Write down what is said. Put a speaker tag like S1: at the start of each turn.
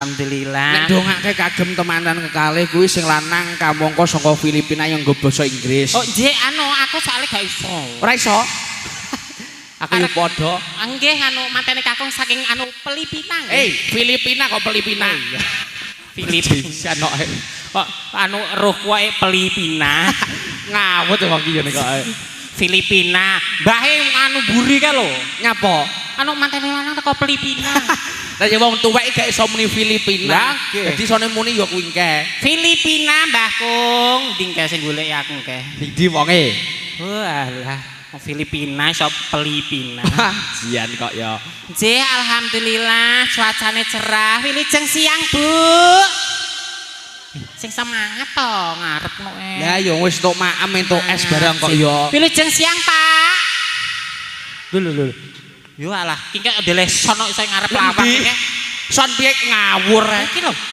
S1: Alhamdulillah.
S2: Nek dongake kagem temanten kekalih kuwi sing lanang kamangka saka Filipina yang nggo basa Inggris.
S1: Oh, nggih anu aku soalnya gak iso.
S2: Ora iso. Aku yo padha.
S1: Nggih anu mantene kakung saking anu Filipina nggih.
S2: Eh, Filipina kok Filipina?
S1: Filipina.
S2: Kok
S1: Kok anu roh kuwi Filipina.
S2: Ngawut wong iki kok.
S1: Filipina. Mbahe anu buri kae lho.
S2: Nyapa?
S1: Anu mantene lanang teko Filipina.
S2: Lah ya wong tuwek gak iso muni Filipina.
S1: Lah, nggih.
S2: Dadi isone muni ya kuwi engke.
S1: Filipina Mbah Kung, ndi kae sing golek aku kae.
S2: Ndi wonge?
S1: Walah, wong Filipina iso Filipina.
S2: Jian kok ya.
S1: Nggih, alhamdulillah cuacane cerah. Wilujeng siang, Bu. Sing semangat to ngarepno eh.
S2: Lah ya wis entuk maem entuk es barang kok ya.
S1: Wilujeng siang, Pak. Lho lho lho. Yo alah, iki kok ndele sono iso ngarep lawang
S2: Endi?
S1: iki.
S2: Son piye ngawur ae.
S1: Iki lho.